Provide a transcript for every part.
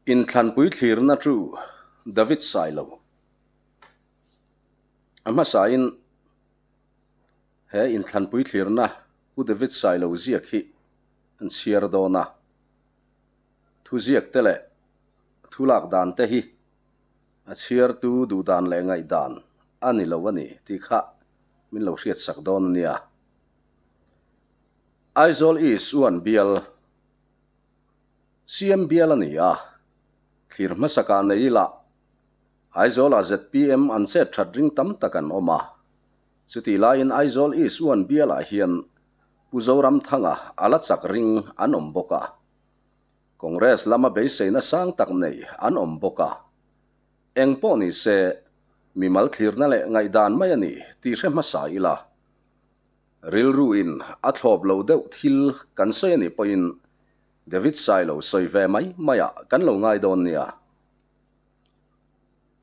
Inthlanpui thlirna chu David Sailo a hmasain he inthlanpui thlirna Pu David Sailo ziak hi an chhiar dawn a, thuziak te leh thu lak dan te hi a chhiartu duh dan leh ngaihdan a ni lo a ni tih kha min lo hriatsak dawn a nia. Aizawl East One bial. CM bial a ni a, thlir hmasakah nei ila Aizawlah zpm an chet that ring tam tak an awm a. Chutih laiin Aizawl East One bialah hian Pu Zoramthanga a la chak ring an awm bawk a. Congress lama beiseina sang tak nei an awm bawk a. Eng pawh ni se, mimal thlirna leh ngaihdan mai a ni tih hre hmasa ila. Rilru in a thlawp lo deuh thil kan sawi a nih pawhin David Sailo sawi ve mai mai ah kan lo ngai dawn nia.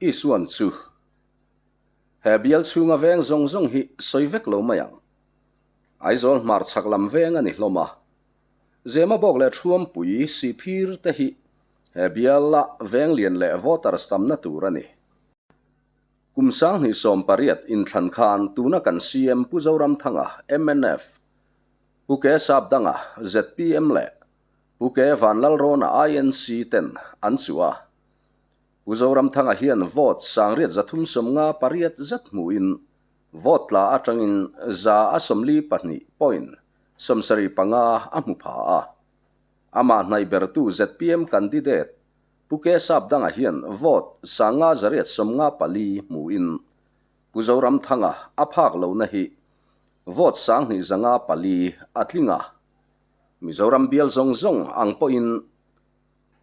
Isuan chu he bial chhunga veng zawng zawng hi sawi vek lo mai ang. Aizawl hmarchhak lam veng a ni hlawm a. Zemabawk leh Thuampui Sihphir te hi he bial a veng lian leh voters tamna tur a ni. Kum 2018 inthlan khan tuna kan CM Pu Zoramthanga, mnf, Pu Ke Sapdanga, zpm, leh Pu Ke Vanlalrawna, INC, ten an chuh a. Pu Zoramthanga hian vote 3358 zet hmuhin vote tla atangin 142 point 75 a hmu pha a. Amah hnaih bertu zpm candidate Pu Ke Sapdanga hian vote 5,854 hmuhin Pu Zoramthanga a phak lohna hi vote 2,504 a tling a. Mizoram bial zawng zawng ang pawhin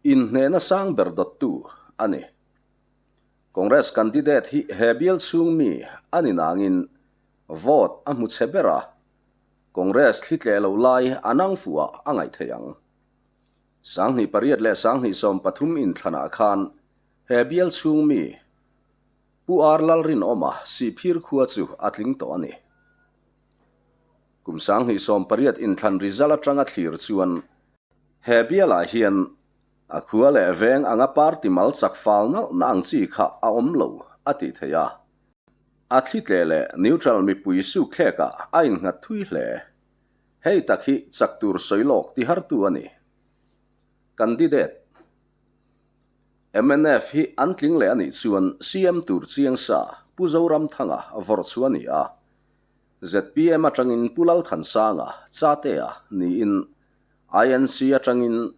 inhnehna sang ber dawttu a ni. Congress candidate hi he bial chhung mi a ni nangin vote a hmu chhe ber a, Congress thli tleh loh lai a nang fuhah a ngaih theih ang. 2008 leh 2013 inthlanah khan he bial chhung mi Pu R Lalrinawma Sihphir khua chu a tling tawh a ni. Kum 2018 inthlan result atanga thlir chuan he bialah hian a khua leh veng anga party mal chak fal nalh na ang chi kha a awm lo a tih theih a. A thli tleh leh neutral mipui sukthlekah a innghat thui hle. Hei tak hi chak tur sawi lawk ti hartu a ni. Candidate mnf hi an tling leh a nih chuan CM tur chiang sa Pu Zoramthanga vawrh chu a ni a. Zpm atangin Pu Lalthansanga, Chatea, niin INC atangin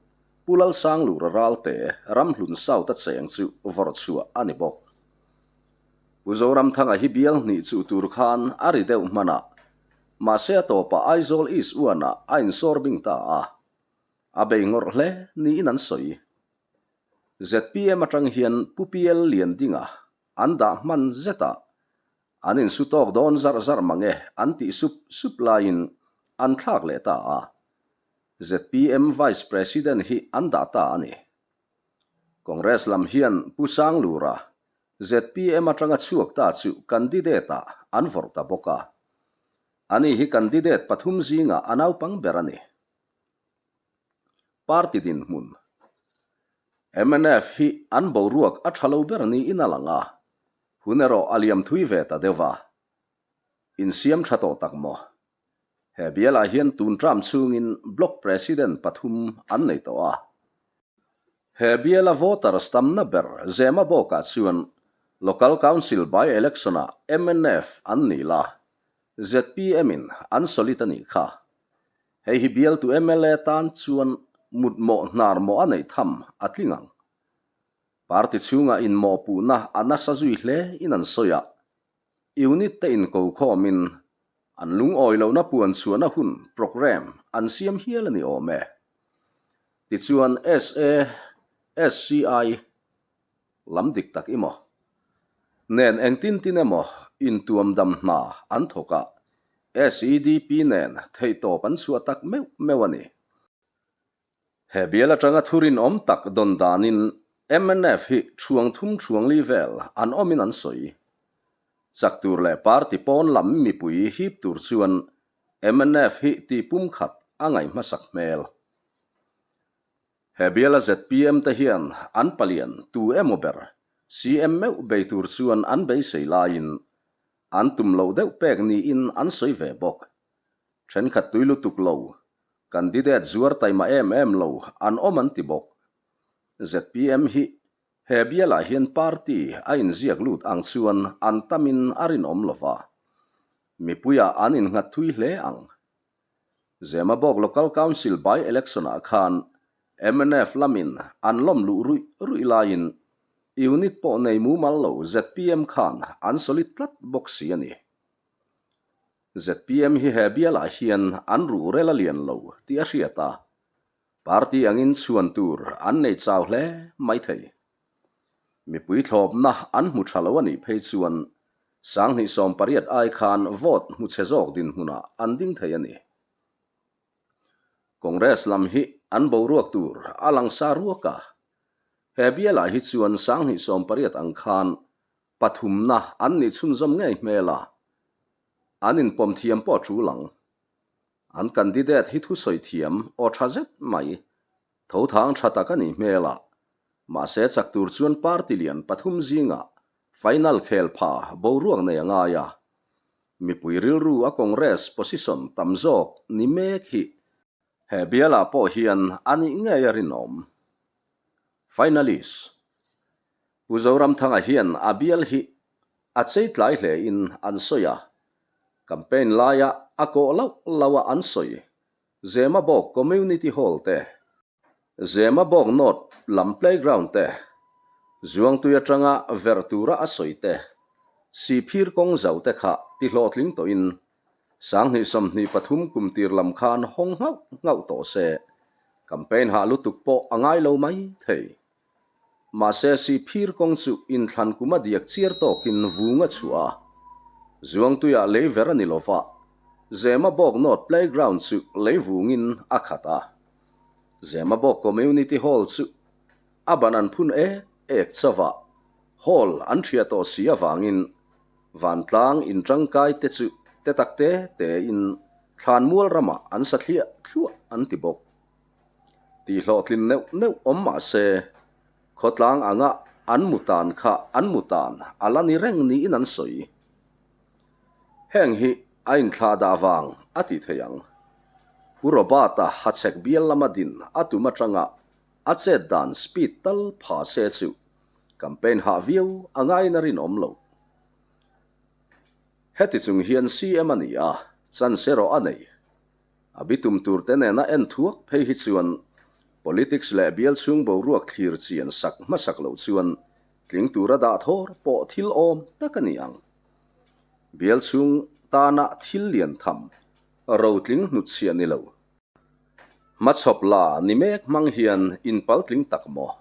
Pu Lalsanglura Ralte, Ramhlun South a cheng chu vawrh chhuah a ni bawk. Pu Zoramthanga hi bial hnih chuh tur khan a ri deuh hman a, Mahse a tawpah Aizawl East One-ah a insawr bing ta a, a bei ngawrh hle niin an sawi. Zpm atang hian Pu PL Liandinga an dah hman zetah an insu tawk dawn zarh zarh mang e an tih sup sup laiin an thlak leh ta a, zpm Vice President hi an dah ta a ni. Congress lam hian Pu Sanglura Zpm atanga chhuak ta chu candidate-ah an vawrh ta bawk a. Ani hi candidate pathum zingah a naupang ber a ni. Party dinhmun mnf hi an boruak a tha lo ber niin a lang a, hun erawh a liam thui ve ta deuh va. Insiam tha tawh tak maw? He bialah hian tun term chhungin Block President pathum an nei tawh a. He biala voters tamna ber Zemabawkah chuan Local Council by-election-ah mnf an ni la, zpm-in an solid a nih kha. Hei hi bialtu mla tan chuan mutmawh hnarmawh a neih tham a tling ang. Party chhungah inmawhpuhna a nasa zui hle in an sawi a, Unit te inkokhawmin an lungawi lohna puan chhuahna hun programme an siam hial a ni awm e. Tichuan SA, SCI lam dik tak i maw? Nen engtin tin emaw intuam dam hna an thawk a, SEDP nen theihtawp an chhuah tak meuh meuh a ni. He bial atanga thurinawm tak dawn danin mnf hi thuang thum thuang li vel an awmin an sawi. Chak tur leh party pawn lam mipui hip tur chuan mnf hi tih pumkhat a ngaih hmasak hmel. He biala zpm te hian an palian tu emaw ber CM meuh bei tur chuan an beisei laiin an tum loh deuh pek niin an sawi ve bawk. Thenkhat tui lutuk lo, candidate zuar taima em em lo an awm an ti bawk. Zpm hi he bialah hian party a inziak lut ang chuan an tamin a rinawm lo va, mipuiah an innghat thui hle ang. Zemabawk Local Council by-election-ah khan mnf lamin an lawm luh ruih ruih laiin unit pawh nei mumal lo zpm khan an solid tlat bawk si a ni. Zpm hi he bialah hian an ruhrel a lian lo tih a hriat a, party angin chhuan tur an nei chau hle mai thei. Mipui thlawpna an hmu tha lo a nih phei chuan 2018 ai khan vote hmu chhe zawk dinhmunah an ding thei a ni. Congress lam hi an boruak tur a lang sa ruak a, he bialah hi chuan 2018 ang khan pathumna an nih chhunzawm ngei hmel a, an inpawm thiam pawh a tul ang. An candidate hi thusawi thiam aw tha zet mai, tho thang tha tak a nih hmel a, mahse chak tur chuan party lian pathum zingah final khel pha boruak nei a ngai a. Mipui rilru a Congress position tam zawk ni mek hi he bialah pawh hian a nih ngei a rinawm. Finalist. Pu Zoramthanga hian a bial hi a chei tlai hle in an sawi a, campaign laia a kawh lauh lauh a an sawi Zemabawk Community Hall te, Zemabawk North lam playground te, Zuangtui atanga verh tura a sawi te, Sihphir kawng zau te kha ti hlawhtling tawhin 2023 kum tir lam khan hawng nghauh nghauh tawh se, campaign hah lutuk pawh a ngai lo mai thei. Mahse Sihphir kawng chu inthlan kum a diak chiar tawkin vung a chhuah a. Zuangtuiah lei ver a ni lo va, Zemabawk North Playground chu lei vungin a khat a. Zemabawk Community Hall chu a ban an phun ek ek chauh a, hall an ṭhiah tawh si avangin vantlang intangkai te chu te tak te tein thlanmual ramah an sa thliah thluah an ti bawk. Tih hlawhtlin neuh neuh awm mah se, khawtlang anga an mu tan kha an mu tan a la ni reng niin an sawi. Heng hi a inthlah dah vang a ti thei ang. Pu Robert-a hachhek bial lama din a tum atanga a chet dan speed tal pha se chu campaign hah viau a ngaiin a rinawm lo. Heti chung hian CM a ni a, chance erawh a nei. A bitum tur te nena en thuak phei hi chuan politics leh bial chhung boruak thlir chian sak hmasak loh chuan tling tura dah thawr pawh thil awm tak a ni ang. Bial chhung tana thil lian tham, rotling hnutchhiah ni lo. Hmachhawp la ni mek hmang hian inpaltling tak maw?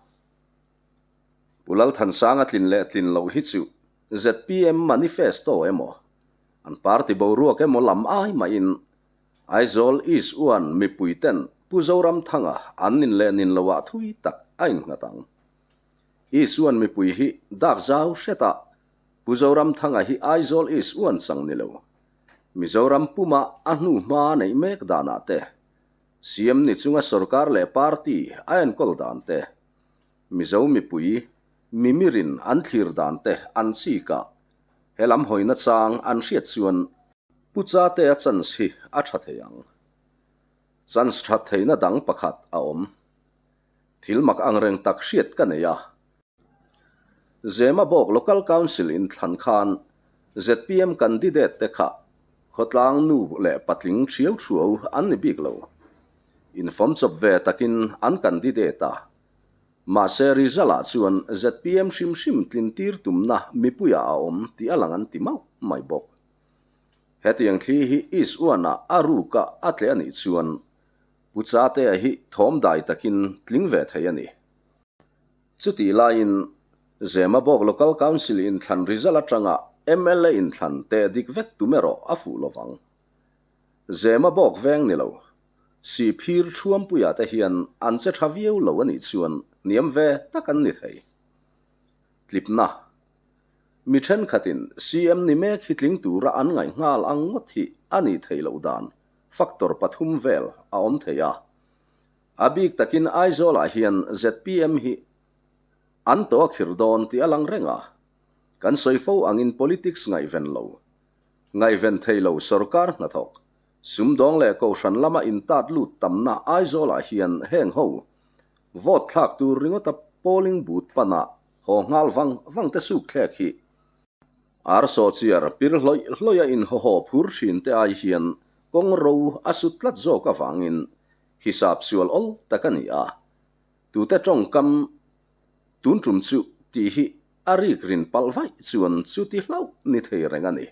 Pu Lalthansanga tlin leh tlin loh hi chu zpm manifesto emaw, an party boruak emaw lam ai mahin Aizawl East Uan mipui ten Pu Zoramthanga an nin leh nin loah thui tak a innghat ang. East Uan mipui hi dak zau hretah Pu Zoramthanga hi Aizawl East Uan chang ni lo. Mizoram puma a hnu hma neih mek danah te, CM ni chunga sorkar leh party a enkawl dan te, Mizo mipui mimirin an thlir dan te an chikah he lam hawina chang an hriat chuan Pu Chate a chance hi a tha thei ang. Chance that theihna dang pakhat a awm. Thil mak angreng tak hriat ka nei a. Zemabawk Local Council inthlan khan zpm candidate te kha khawtlang nu leh patling thiau thuau an ni bik lo. Infawm chawp ve takin an candidate a. Mahse result ah chuan zpm hrim hrim tlintir tumna mipuiah a awm tih a lang an ti mauh mai bawk. Hetiang thli hi East Uan-ah a ruka a tleh a nih chuan Pu Chatea hi thawm dai takin tling ve thei a ni. Chutih laiin Zemabawk Local Council inthlan result atanga mla inthlan teh dik vek tum erawh a fuh lovang. Zemabawk veng ni lo, Sihphir Thuampuia te hian an che tha viau lo a nih chuan hniam ve tak an ni thei. Tlipna. Mi thenkhatin CM ni mek hi tling tura an ngaih nghal ang ngawt hi a nih theih loh dan factor pathum vel a awm thei a. A bik takin Aizawlah hian zpm hi an to a khir dawn tih a lang reng a. Kan sawi fo angin politics ngaihven lo, ngaihven thei lo sorkar hnathawk, sumdawng leh kohhran lama intat lut tamna Aizawlah hian heng ho vote thlak tur ringawta polling booth pana haw nghal vang vang te suk thlek hi Ar sawhchiar pir hlawih hlawih a inhawhaw phur thin te ai hian kawng ro a sut tlat zawk avangin hisap sual awl tak a ni a. Tute tawngkam tun tum chu tih hi a rik rin palh vaih chuan chuti hlauh ni thei reng a ni.